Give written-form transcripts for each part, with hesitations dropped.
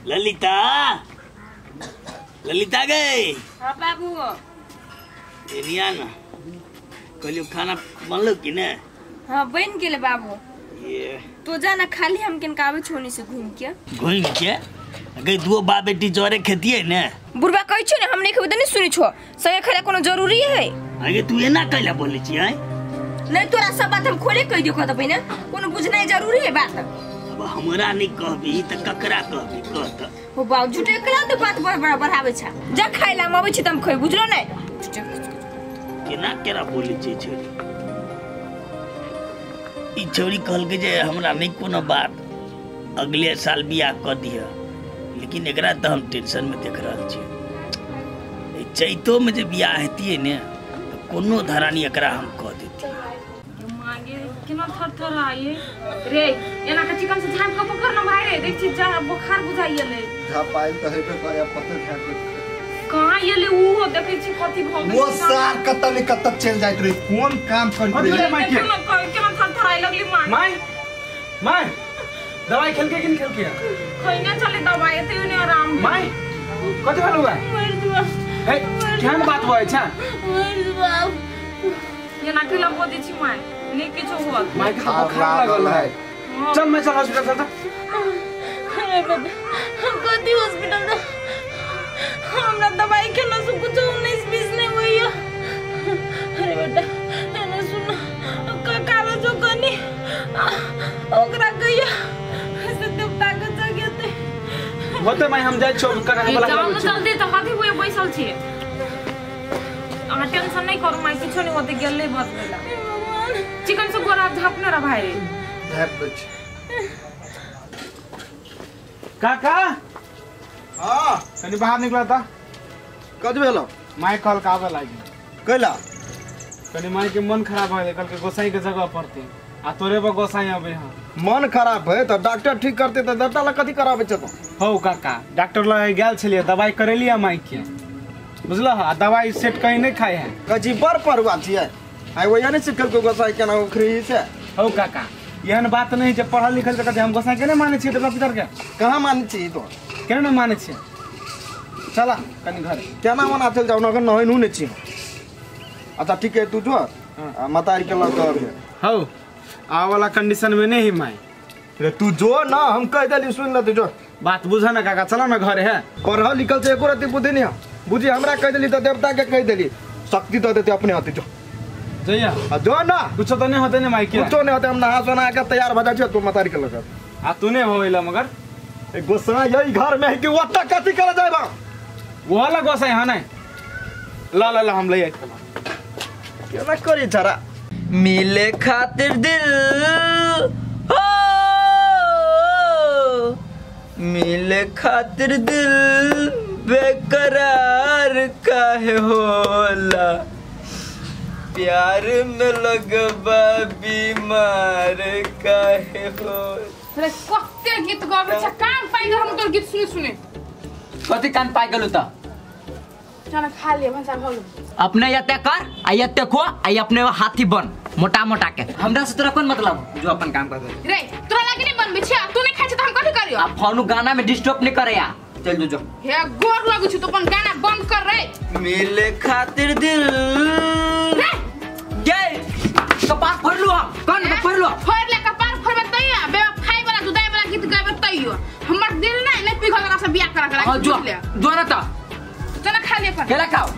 ललिता, ललिता गए। हाँ बाबू। एरिया ना कहलियो खाना बनलो कि ने? हाँ बन गेले बाबू। ये तो जाना खाली हम किन कावे छोनी से घूम के घूम के गई दुओ बा बेटी जोरे खेतिए ने। बुढ़वा कहै छो ने हम नहीं खेबे त नहीं सुनै छो, संगे खेला कोनो जरूरी है? आगे तू एना कैला बोलै छी हैं? नहीं तोरा सब बात हम खोले कह दियो कहत पहिने, कोनो बुझनाइ जरूरी है बात। अब हमरा नहीं कहबी त ककरा कहबी कहत? हो बाबू झूठे कला तो बात बड़ बढ़ावे छा, जा खाइला हम अबै छी त हम खै, बुझलो नै? केना केना बोलै छी छोरी? ई छोरी कहलकै जे हमरा नहीं कोनो बात, अगले साल बियाह क दिह, लेकिन एकरा त हम टेंशन में देख रहल छी। चैतो में जे बियाह हेतिए ने त कोनो धरानी एकरा हम क देतिए। मांगे केना थर आये रे, एना के चिकन से झाप के पकड़ न भाई रे, देख छी जा बुखार बुझाइए ले। झापाइल त हेबे करे पते झाप कहाँ येले ऊ हो देखै छी कथि भ गेल। वो सार कत ने कत चल जाइत रे, कोन काम करत रे? केना केना थर थर आइ लगली मां। My my दवाई खेल के कि खेल के खइने चले दवाई एते ने आराम। My कथि भेल हुआ? मर जुआ। ए केहन बात होय छ? मर जुआ ये नाटी लंबो दै छी my, नै किछो होत। My के तो बुखार लागल है, चल मैं चल हॉस्पिटल चल। अरे बाबा हम कथि हॉस्पिटल जा, हमरा दवाई खेला से कुछ 19 20 नहीं होइया। अरे बेटा एने सुन काका जो कनी ओकरा कहिया से देवता के जगेते होते। मैं हम जाय छो काका के बोला जाऊ जल्दी त कथि हुए बैसल छी। अहाँ टेंशन नहीं करू माई, किछो नहीं होते, गेले बस गेला। चिकन से गोरा झापने रा भाई रे। झाप दै छी काका। हां कनी बाहर निकला था। कद भेलो? My call का आवे लागी। कैला? कनी माई के मन खराब हो गेल, कल के गोसाई के जगह पड़ते आ तोरे पर गोसाई आवे। हां मन खराब है त डॉक्टर ठीक करते त दर्द ला कथि करावे छ तो? हो काका डॉक्टर लग गेल छलिए, दवाई करेलिया माई के, बुझल? आ दवाई सेट कहीं नहीं खाए है। कजी बर परवा छिए आई वया ने सिखल को गोसाई केना उखरी से। हो काका एहन बात नहीं जे पढ़ल लिखल के हम गोसाई के नहीं माने छिए देवता पितर के। कहां माने छी तो? केना नहीं माने छिए? चला कनी घर केना मना चल जाऊ न नहै नु ने छी। अच्छा ठीक है तू जो मतारी के लग कर। हो आ वाला कंडीशन में नहीं माई रे, तू जो ना हम कह देली सुन ले तू जो बात बुझा ना काका, चला ना घर है। पढ़ल लिखल से एको रति बुद्धि नहीं बुझी, हमरा कह देली त देवता के कह देली, शक्ति the देते अपने हाथ जो जइया। आ जो ना कुछ तो नहीं होते ने माई के, कुछो नहीं होते, हम नहा सोना के तैयार भ जाइ छी तू मतारी के लग। आ तू ने होइला मगर ए गोसाई यही घर में है कि ओता कथि करे जाइबा? वो वाला गोसाई हां नहीं ला ला ला हम ले आइ केना करी जरा। मिले खातिर दिल हो, मिले खातिर दिल बेकरार काहे होला, प्यार में लगबा बीमार काहे हो। अरे कते गीत गाबै छ, कान पाइ गेल हम तोर गीत सुनि सुनि। कथि कान पाइ गेलु त? चल खा ले भंसा भ गेल। अपने यते कर आ यते खो आ अपने हाथी बन मोटा मोटा के, हमरा से तोरा कोन मतलब? जो अपन काम कर रे, तोरा लागी नहीं बनबै छ, तू नहीं खाइ छ त हम कथि करियो? आ फोनु गाना में डिस्टर्ब नहीं करे या, चल जो जो। हे गोर लगै छ, तू अपन गाना बंद कर रे। मिले खातिर दिल रे गए कपार फोड़ लू हम, कौन फोड़ लू? फोड़ ले कपार फोड़बे तैया बेवफाई वाला जुदाई वाला गीत गाबे तैयो हमर दिल नहीं नहीं पिघल करा से बियाह करा करा। जो जो ना त चल खा ले पर केला खाओ,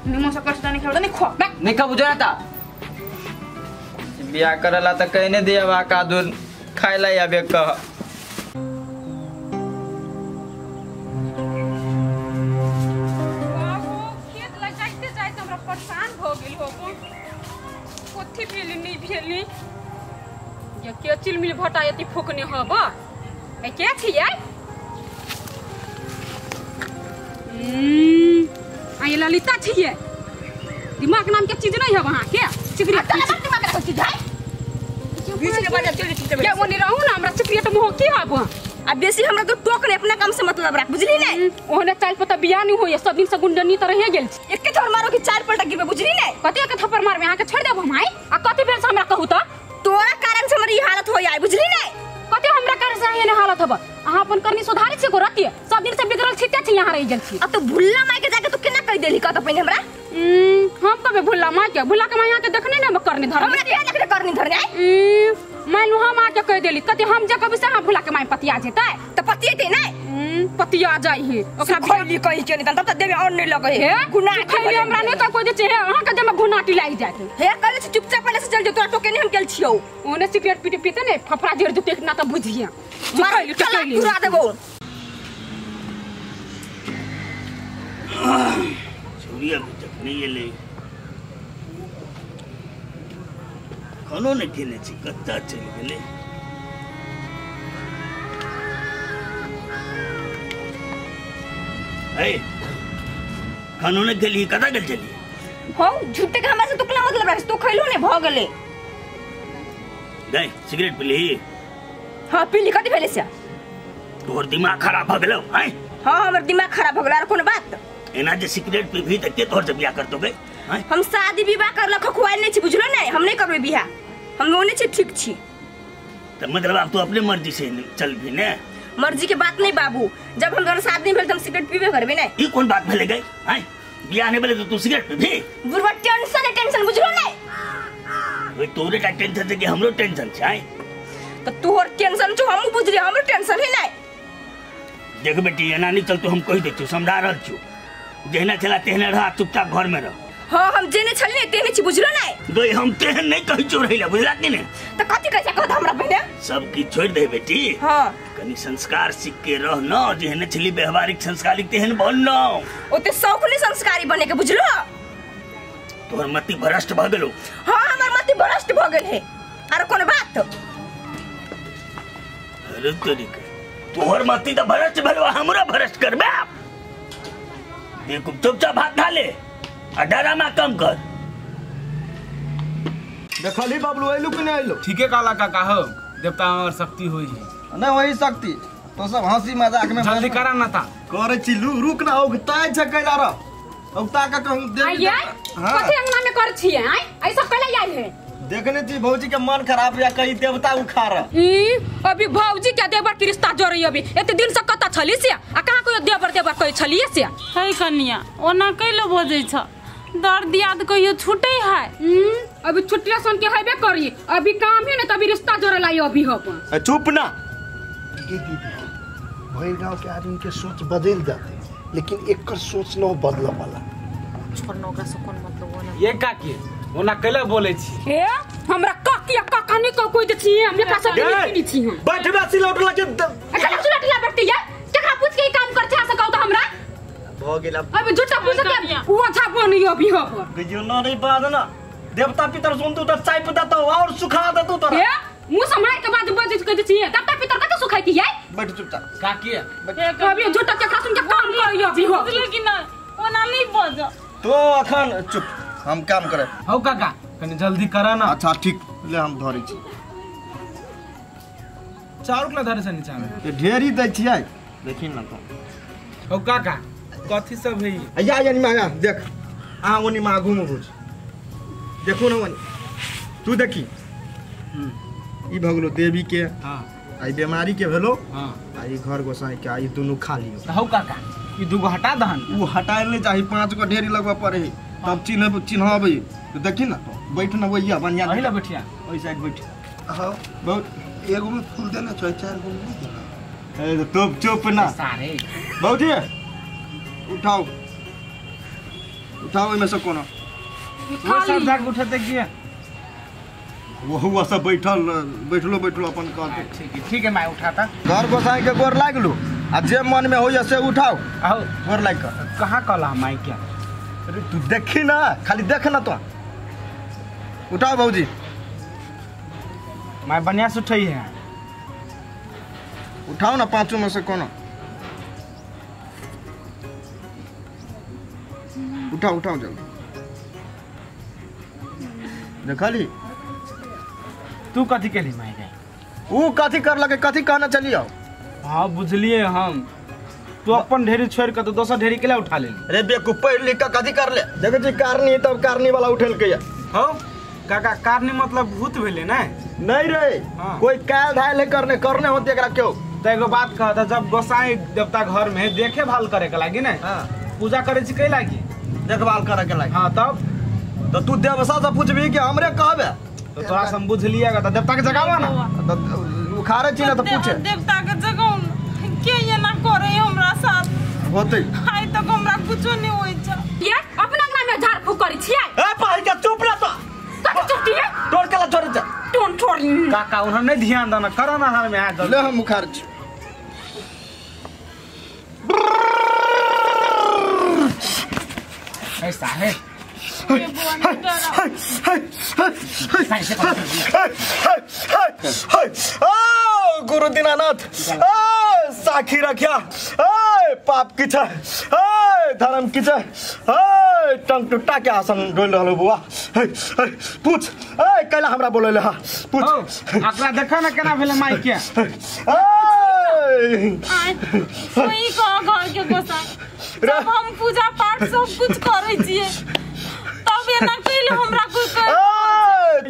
निमन से कष्ट नहीं खाओ नहीं खो बैक नहीं खाओ जो ना त बियाह करला त कहने दिया बा का दूर खाइला आबे कह। बाबू खेत ल जाइते जाइते हमरा परेशान भ गेल हो, कथि भेली नहीं भेली या के चिलमिल भटा यति फुकने हब ए के छियै? आ ये ललिता छियै, दिमाग नाम के चीज नहीं है वहां के चिकरी दिमाग रखो चीज है बीच के बाजार चल चल के ओने रहू ना हमरा चिकरी त मोह की हब। आ बेसी हमरा तो टोक नहीं, अपना काम से मतलब रख, बुझली ने? ओहने चाल पता बियाह नहीं होय, सब दिन से गुंडनी त रह गेल छी। एके थप्पड़ मारो कि चार पलटा गिरबे, बुझली ने? कथि के थप्पड़ मारबे? अहाँ के छोड़ देब हम आई? आ कथि भेल से हमरा कहू त? तोरा कारण से हमर ई हालत हो जाय, बुझली ने? कते हमरा कर से एहन हालत हब अहाँ अपन करनी सुधारी छी को रतिए सब दिन से बिगड़ल छिते छी यहाँ रहि गेल छी। आ तो भुल्ला माई के जाके तू केना कह देली कत पहिने हमरा? हम कबे भुल्ला माई के भुल्ला के माई यहाँ के देखने ने करनी धरनी हमरा के देखने करनी धरनी मान लू हम आके कह देली कते हम जे कभी से हम भुला के माई पतिया जेतै त पतिएते नै पतिया जाई है ओकरा खैली कहि के नहीं तब त देबे और नहीं लगे हे गुना खैली हमरा नहीं त कोई जे छे अहाँ के देमे घुनाटी लागि जात हे कहले छी चुपचाप पहिले से चल जो तोरा टोके नहीं हम गेल छियौ ओने सिगरेट पीते पीते ने फफड़ा जड़ जते ना त बुझिया मार चला तुरा देबो। छुरी अभी तक नहीं एलै खानो नहीं खेने छी कत्ता चलि गेलै। खानो नहीं खेली कता गेल चली? हो झूठे के हमरा से तुकला मतलब रख तू खैलो ने भ गेलै। गई सिगरेट पी ली? हां पी ली कथि भेलै से? तोहर दिमाग खराब भ गेलौ हैं? हां हमर दिमाग खराब भ गेल आर कोनो बात? एना जे सिगरेट पीबी त के तोहर से बियाह करतो गई? हम शादी विवाह करला खखुआल नहीं छी बुझलो नहीं हम नहीं करबै बियाह हम ओने छी ठीक छी। त मतलब अब तू अपने मर्जी से चल भी ने? मर्जी के बात नहीं बाबू जब हम दोनों शादी नहीं भेल त हम सिगरेट पीबे करबे नहीं। ई कोन बात भेलै गई हैं? बियाह नहीं भेलै त तू सिगरेट पीबी? बुढ़वा टेंशन है टेंशन बुझलो नहीं। ओए तोरे का टेंशन छै कि हमरो टेंशन छै? त तोहर टेंशन छौ हमहु बुझली हमरो टेंशन है नहीं। देख बेटी एना नहीं चलतो हम कहि दै छियौ समझा रहल छियौ जेहना चला तेहना रह चुपचाप घर में रह। हां हम जेने छलने तेहने छी बुझलो नहीं। गई हम तेहन नहीं कहै छियौ रहिला बुझला कि नहीं? त कथि कहै छै कहत हमरा पहिने? सब किछ छोड़ दे बेटी। हां कनी संस्कार सीख के रह न जेहने छली व्यवहारिक संस्कारिक तेहन बन न। ओते शौक नहीं संस्कारी बने के बुझलो। तोहर मति भ्रष्ट भ गेलो। हां हमर मति भ्रष्ट भ गेल है आर कोन बात? अरे तोरी के तोहर मति त भ्रष्ट भेलो हमरा भ्रष्ट करबे? देखो चुपचाप हाथ खा ले आ डरामा कम कर। देखली बबलू अइलू कि नहीं अइलू? ठीके कहला काका हो देवता और शक्ति होई है नहीं वही शक्ति तो सब हंसी मजाक में जल्दी करा ना ता करे छी रुक ना औगताय छै कैला रह औगता का कहूं दे। आइए कथि अंगना में कर छिए आइ ऐ सब कैला आइ है? देखने छी भौजी के मन खराब या कहीं देवता उखाड़ ई अभी भौजी के देवर के रिश्ता जोड़ी अभी एते दिन से कत छली से आ कहां कोई देवर देवर कहै छलिए से? है कनिया ओना कैलो बजै छ दर्द याद कहियो छूटे है। अभी छुट्टिया सन के हेबे करी अभी काम है ने तभी रिश्ता जोड़े लाई अभी अपन। चुप ना ये दीदी भैर गांव के आदमी के सोच बदल जाते लेकिन एकर सोच न बदल वाला। छोड़नो ओकरा से कोन मतलब ओना ये काकी ओना कैला बोलै छी? हे हमरा काकी काका नहीं को कोई दे छी हम एकरा से नहीं छी हम बैठबा सिलौट लगे एकरा सिलौट ला बैठती है केकरा पूछ के ई काम कर छा से कहू त हमरा भ गेल। अभी झूठा पूछ के उ अच्छा बनी अभी हो गयो ना रे बाद ना देवता पितर सुनतू त चाय पता तो और सुखा देतू तोरा। हे मुंह से मार के बाद बज के छी देवता पितर कते सुखाती है? बैठ चुपचाप काकी अभी झूठा केकरा सुन के काम कर अभी हो बुझलो कि ना ओना नहीं बज तो अखन चुप हम काम करे। हौ काका कनी जल्दी करा ना। अच्छा ठीक ले हम धरै छी। चाउर के धरे से नीचा में ये ढेरी दै छियै देखी ना तो। हौ काका कथि सब है? या यानी माया देख आ ओनी मा घुमु बुझ देखो ना ओनी तू देखी ई भगलो देवी के। हां आई बीमारी के भेलो। हां आ ई घर गोसाई के आई दुनु खा लियो। हौ काका ई दुगो हटा दहन। उ हटाएल नहीं चाही 5 गो ढेरी लगवा पड़े तब चिन्ह चिन्हबै तो देखी ना तो बैठ ना वही बढ़िया अहिला बैठिया ओइ साइड बैठ। हां बहुत एगो में फूल देना चाहिए 4 गो में देना। ए तो चुप ना सारे बाबूजी उठाओ उठाओ एमे से कोनो वो सब भाग उठते किया वो सब बैठल बैठलो बैठलो अपन कहते। ठीक है ठीक है मैं उठाता। घर गोसाई के गोर लागलू आ जे मन में होइए से उठाओ। आओ गोर लाग के कहां कहला माई क्या? अरे तू देखी ना खाली देख ना तो उठाओ बाबूजी। मैं बढ़िया से उठाई है। उठाओ ना पांचों में से कोनो उठाओ उठाओ जल्दी। देखली तू कथी केली माई गई? ऊ कथी कर लगे कथी कहना चलियो? हां बुझलिए हम तू अपन ढेरी छोड़ के तो दोसर ढेरी केला उठा लेली। अरे बेवकूफ पढ़ लिख के कथी कर ले? देखै छी कारनी तब कारनी वाला उठेल के। हां काका कारनी मतलब भूत भेले नै नहीं रे कोई काल धायल है करने करने होते एकरा क्यों त एगो बात कहता जब गोसाई देवता घर में देखे भाल करे के लागी ने पूजा करे छी कै लागी देखभाल करे के लागी हां तब तो तू देवसा से पूछबी कि हमरे कहबे तो तोरा से हम बुझ लिया त देवता के जगावा ना उखाड़े छी ना त पूछे देवता के जगाऊ के ये ना करे हमरा साथ होते आइ तक हमरा कुछो नहीं होई छ ये अपना अंगना में झाड़ फूक करी छियै ए पाई के चुप रह तो कथि चुप दिए तोड़ के ला छोड़ जा टोन छोड़ काका उन्हें नहीं ध्यान देना करो ना हर में आ जा ले हम उखाड़ छी ऐसा है गुरु दीनानाथ साखी रखिया पाप की धर्म की टंग टुट्टा के आसन डोल रहल बुआ पूछ कैला हमरा बोले हा पूछ अकरा देखा ना केना भेलै माई के वही कह घर के गोसाई जब हम पूजा पाठ सब कुछ करै छियै तब एना कैले हमरा कोई कह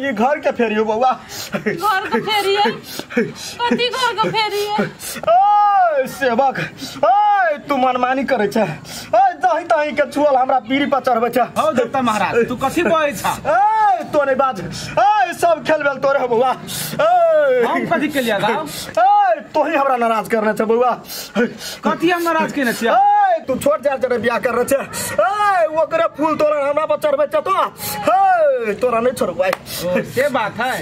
ये घर के फेरियो बउआ घर के फेरिए कथी घर के फेरिए ओए सेवक ओए तू मनमानी करै छ ओए दही दही के छुअल हमरा पीरी पर चढ़बै छ हौ देवता महाराज तू कथी बजै छ ए तो नहीं बाज ए सब खेल बेल तोरे हो बउआ ए हम कथी केलिया गाव ए तोही हमरा नाराज करने छ बउआ कथी हम नाराज केने छियै ए तू छोट जा जरे बियाह कर रहे छ ए ओकरे फूल तोरा हमरा पर चढ़बै छ तो हे तोरा नहीं छोड़बै से बात है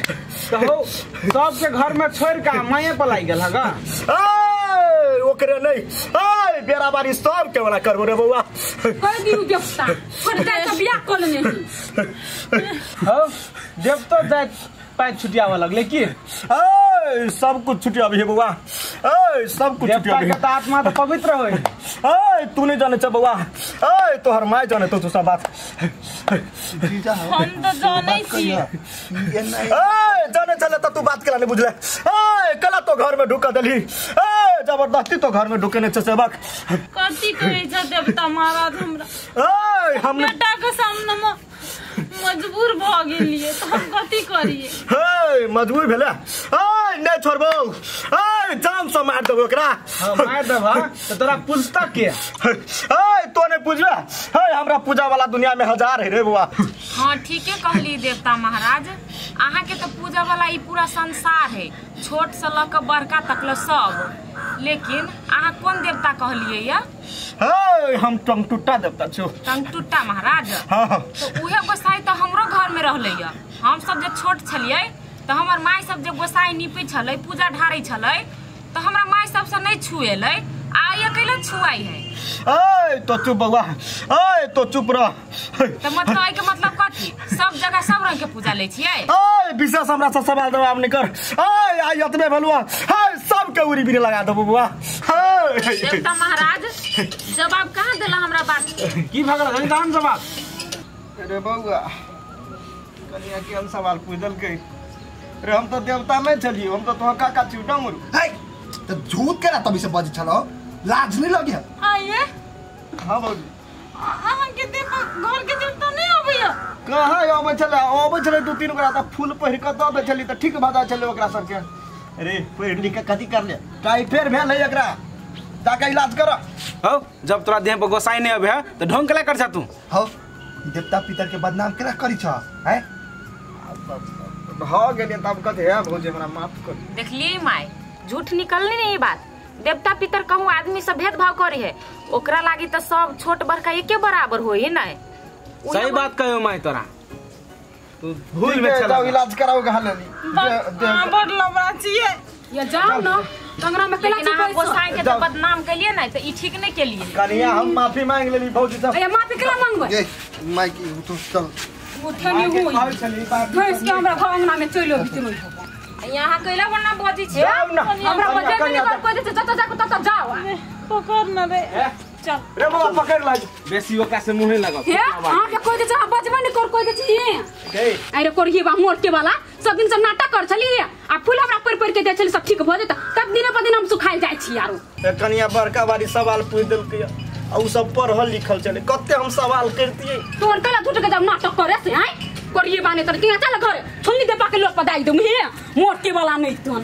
कहो सबके घर में छोड़ के माये पर लागि गेल हगा ए ओकरे नहीं ए बेरा बारी सब के वाला करबो रे बउआ कह दिउ देवता छोड़ जाय त बियाह कर लेने हो देवतो जाय पाय छुटियावे लगले की ए सब कुछ छुटियाबी है बउआ ए सब कुछ छुटियाबी देवता के आत्मा त पवित्र होय ए तू नहीं जाने छ बउआ ए तोहर my जाने तो तू सब बात हम त जानै छी ए जाने चले त तू बात केला नहीं बुझले ए कला तो घर में ढुका देली ए जबरदस्ती तो घर में ढुके ने छ सेवक कथी कहै छ देवता महाराज हमरा ए हम बेटा के सामने में मजबूर भ गेलिए त हम कथी करिए हे मजबूर भेले ए नहीं छोड़बो ए जान से मार देबो ओकरा हां मार देबा त तोरा पूछता के ए तो नहीं पूछबे हे हमरा पूजा वाला दुनिया में हजार है रे बुआ हां ठीके कहली देवता महाराज अहाँ के तो पूजा वाला ई पूरा संसार है छोट से ल के बड़का तक ल सब लेकिन अहाँ कौन देवता कहलिए या हे हम टंगटुट्टा देवता छु टंगटुट्टा महाराज हां तो उहे गोसाई तो हमरो घर में रहले या हम सब जे छोट छलिए तो हमर माई सब जे गोसाई निपै छलै पूजा ढारै छलै तो हमरा माई सब से नहीं छुएलै आ अकेले छुआई है ए तो चुप बउआ ए तो चुप रह तो मतलब ए के मतलब कथी सब जगह सब रंग के पूजा लै छियै ए विशेष हमरा से सवाल जवाब नहीं कर ए आई एतबे भेलुआ हे सब के उरी बिरी लगा देबो बउआ हे देवता महाराज जवाब कहाँ देला हमरा बात के की भगल जल्दी दान जवाब अरे बउआ कनिया के हम सवाल पूछ देलकै रे हम तो देवता नहीं छलियो हम तो तोहर काका छियौ डमरू है त झूठ केना तभी से बजै छलो लाज नहीं लगे आइए हां बाबू अहाँ के देवता घर के देवता नहीं आबैया कहाँ आबै छलै आबै छलै दू तीन गोरा त फूल पहिर के दऽ दै छली त ठीक भऽ जाइ छलै ओकरा सबके अरे पढ़ लिख के कथी करले टाइफाइड भेल है एकरा जाके इलाज कर हौ जब तोरा देह पर गोसाई नहीं आबे त ढोंग केला कर जा तू हौ देवता पितर के बदनाम केना करी छ हैं भ गेलियै तब कथी है भौजी हमरा माफ कर देखलिए माय झूठ निकलनी नहीं बात देवता पितर कहूँ आदमी से भेदभाव करे है ओकरा लागी तो सब छोट बड़का एके बराबर होई ना सही बात कहो माय तोरा तू भूल में चला जाओ इलाज कराओ कहां लेली बड़ लबड़ा छियै ये जाओ ना कंगरा में केला लेकिन अहाँ गोसाई के तो बदनाम केलिए ना तो ई ठीक नहीं केलिए कनिया हम माफी मांग लेली भौजी साहब ए माफी केला मांगबै ए माई की तू चल उठे नहीं होई भैंस के हमरा घर अंगना में चलि अबिते नहीं यहाँ कैला बना बजी छे हमरा बजे नहीं कर कोई दे जत जाको तत जाओ पकड़ न रे चल रे बाबा पकड़ ला बेसी ओकरा से मुंह लगाओ हे अहाँ के कोई दे बजबे नहीं कर कोई दे छी अरे कोरही बा मोर के वाला सब दिन से नाटक कर छली आ फूल हमरा पर पर के दे छली सब ठीक भ जेता तब दिने पर दिन हम सुखाइल जाय छी आरो कनिया बड़का बारी सवाल पूछ देलकै आ उ सब पढ़ल लिखल छलै कते हम सवाल करतियै तोर कला झूठ के जब नाटक करे से आय कोरिए बाने तर के चल घर छोलनी दे पाके लोक पदाई दम हे मोटके वाला नहीं तोन।